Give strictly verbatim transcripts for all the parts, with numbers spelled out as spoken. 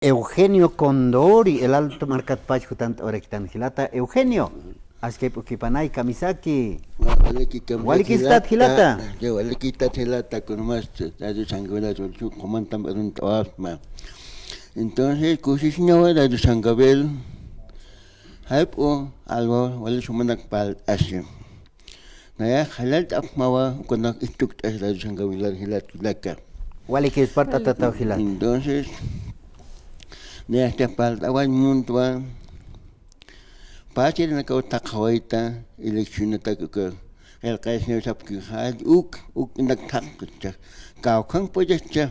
Eugenio Condori, El Alto markatpach jutant'awarakitan jilata. Eugenio, askip'ukipanay kamisaki. Wa-, waliki kamisaki. Walikistat jilata, jilata. Ya, walikistat jilata, kunmas, Radio San Gabriel, qumantam arunt'awasma. Entonces, kusisiñawa Radio San Gabriel. Jayp'u, alwa, wali sumanak parlt'asi. Nayax jallalt'apxmawa, ukanak istukt'as Radio San Gabriel jilat jilaka. Walikis parlt'atataw jilat. Entonces, nayaxcha parlt'awañ muntwa, pachirinakaw thaqhawayta, eleccionatak uka, qillqayasniw sapki jall uk, uk inak thaqcha, kawkhanpachascha,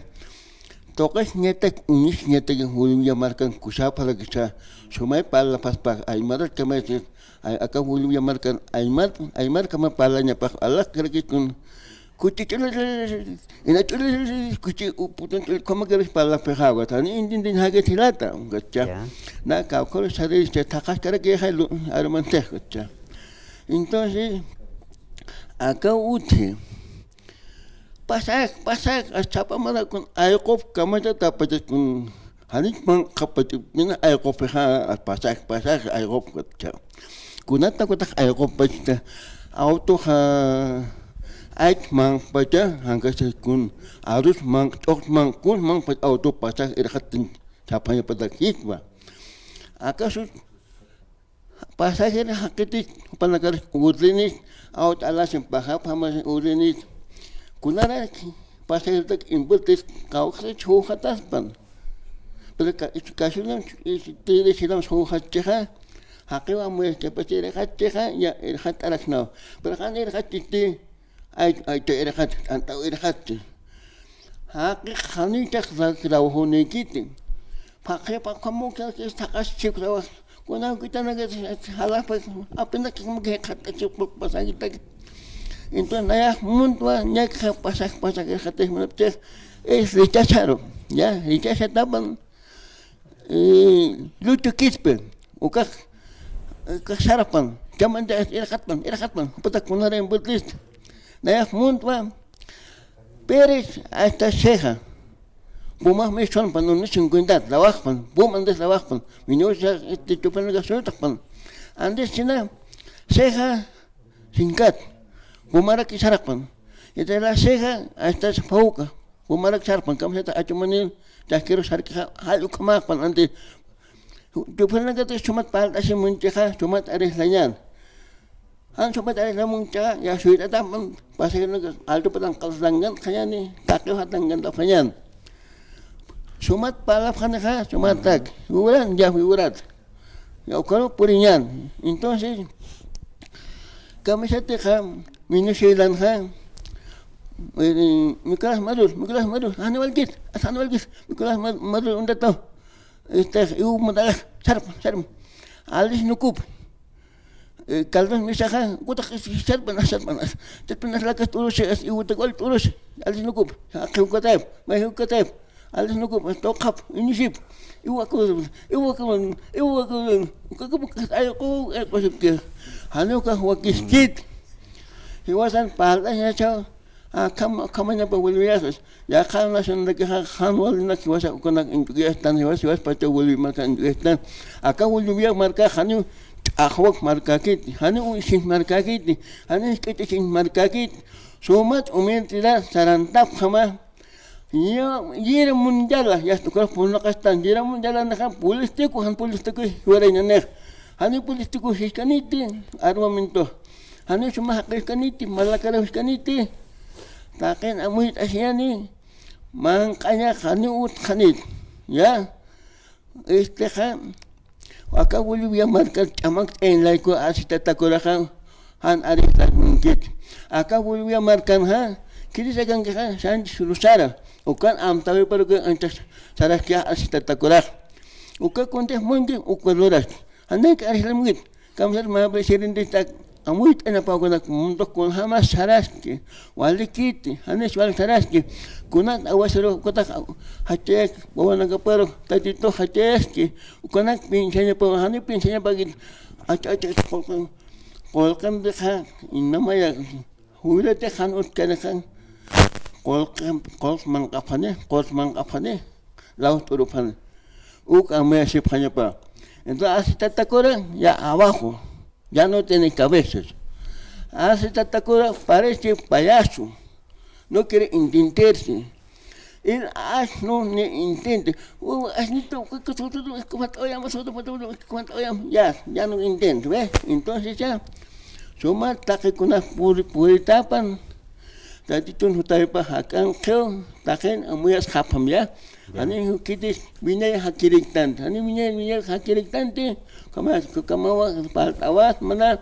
tuqisñatak, uñisñatak, Bolivia markan kusäpxarakisa, sumay parlapxaspa, aymarat kamaysi, Ay, aka Bolivia markan aymar, aymarkama parlañapax alaxkarakikun, kuchi ch'uli, ina ch'uli, kuchi u-, putun ch'uli, ukhamakarus parlapxixa, janiw entiendeñjakit jilata, ukacha. Ya. Na kawkharus sarïscha, thaqhaskarakïxa lu-, arumantix, ukacha. Entonces, aka utji, pasaje, pasaje, as chhapa marakun ayqupkamata tapachakun, janich manq'apachakun ayqupixa, pasaje, pasaje, ayqupkacha. Kunata kutax ayqupachta, autoxa, ayt manq'pacha, jankasakun, arus manq'ch'uq manq'kun, manq'pach auto pasaje irxatin chhapañapatak jitwa. Akasu Pasajero jaqitix, jupanakar urrinix, awt alasin pajapxamasin urrinix. Kunarak pasajerotak impuestos kawksa chhuxataspan. Pero ka-, kasulam, tiri silam chhuxatchixa, jaqiw amuyaschapachi irxatchixa, ya irxat'araksnaw. Pero jan irxatchiti, Ay, ay, ta irxat, t'ant'aw irxatchi. Jaqix janichax rak rawjunïkiti. Phaqhi, phaqhi, ukhamakiw thaqhas chhiksawa. Kunawkitanakis jalaxpa, apenas ukhamakiw jikxatachipxi pasajitaki. Entonces, nayax muntwa, ñakxa pasaj, pasaj irxatis munapchix, es rechazaru, ya, rechazatapan. Eh, Lucho Quispe, ukax, ukax sarpan, chamanti irxatpan, irxatpan, jupatak kunara envueltista. Nayax muntwa, Pérez hasta Ceja. Pumax miston pan, uno cincuenta, trabajan, Puma antes trabajan. Minus, este, chupan gasotaqpan. Antes china, Ceja, Sinkat. Pumarak sarpan. Y de la Ceja hasta Pauca. Pumarak sarpan, kamsata achumani, chasquiru sarkixa, jall ukhamaxpan, anti, chuphanakati sumat parlt'asi munchixa, sumat arreglañan. Jan sumat arregla munchixa, ya suyt'atapan, pasajeronaka alto patan qaltangan, khayani, taqiw jatangan tapañan. Sumat parlapxanixa, sumatak, figuran, ya figurat. Ya, ukaru puriñan. Entonces, kamisatixa, Venezuelanxa, eh, Nicolás Maduro, Nicolás Maduro, janiw walkit, janiw walkit, Nicolás Ma-, Maduro un rato, este, iw matax, sarpa, sarpa, alis nukup, eh, Calderón misaxa, kutaq, sarpa, sarpa, sarpa, lakas t'urusi, as, iwutak wal t'urusi, alis nukup, aqiw katayp, mayiw katayp, Alis nukup, tuqhap, inisip, iwakun, iwakun, iwakun, ukakup, ayqu, ayqusipki. Janiw ukax wakiskit. Jiwasan parlt'añachaw, akham, akhamañapa Boliviasas. Yaqha nacionakixa, jan walinak jiwasa, ukanak int'ukiyastan, jiwas, jiwas pacha Bolivia marka int'ukiyastan. Aka Bolivia marka, janiw ch'axwak markakiti, janiw isin markakiti, janiw k'it'isin markakiti. Sumat humildad sarantapxama, Ya, Guerra Mundial, ya, ukax purunaqastan, Guerra Mundial anaxa político, jan político jiwarañanix. Jani político jiskaniti, armamento. Jani suma jaqi jiskaniti, malakara jiskaniti. Taqin amuyt'asiyani, manq'añax jani utjxanit. Ya. Estexa, aka Bolivia markar ch'amakt'añ layku asitatakuraxa, jan arreglañankit. Aka Bolivia markanxa, kirisakankixa, Sánchez Lozada, ukan amtäwiparuki anchas saraskixa asitatakuraxa. Uka kuntix munki, uka luraski. Janayki arreglamunkit. Kamsar mä presidentesta amuyt'añapaw ukanak, mundo kunjamas saraski, walikiti, janis walik saraski, kunat aguacero ukatax jachayaki, wawanakaparu tatitux jachayaski, ukanak pinsañapaw, jani pinsañapakit, acha, acha, acha, qullqim, qullqimpixa, inamaya, juyrati jan utkanixa, qullqim, qullq manq'apxani, qullq manq'apxani, law t'urupxani. Uk amuyasipxañapa. Entonces, así Tatakura, ya abajo, ya no tiene cabezas. Así Tatakura parece payaso, no quiere entenderse. El asno ni intenta. "Oh, asnito, ¿qué, qué, qué, qué, qué, qué, qué, qué, qué, qué, qué, qué, ya, ya no intenta, ¿ve?". Entonces ya, suma taqikunas puri, puritapan, tatitun jutaripa jak'an qhiw, taqin amuyas japam ya. Ya. Ani jukitis wiñay jakiriktanti, ani wiñay, wiñay jakiriktanti, kama, kamawa, palt'awas, mana,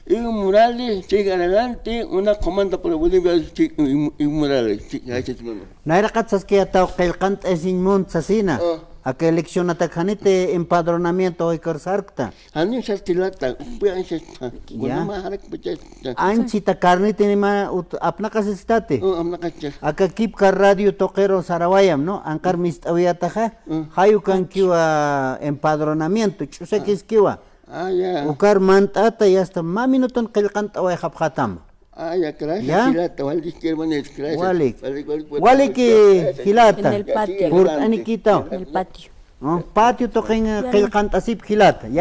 Evo Morales, sigue adelante, una comanda por Bolivia, sí, Evo, Evo Morales, sí, gracias, hermano. Nayraqat saskiyataw qillqant'asiñ munt sasina. Ah. Aka eleccionatak janiti empadronamiento waykar sarkta. Jani sas jilata, upi añsa, ya. Bueno, ma jarak pachas, ya. Anchita karnitinima ut-, apnaqasistati. Oh, apnaqasistas. Aka Kipka radio tuqiru sarawayam, ¿no? Anqar mist'awiyataxa, mm, jay ukankiwa empadronamiento, ch'usakiskiwa. Ah, ya. Ukar mant'ata y hasta mä minuton qillqant'awayxapxätam. Ah, ya, gracias, ya. Jilata, walik, hermanos, gracias. Walik. Walik, walik, walik, walik, walik, walik. Jilata. En el patio. Purt'anikitaw. En el patio. Ah, patio tuqin, ya, qillqant'asip jilata.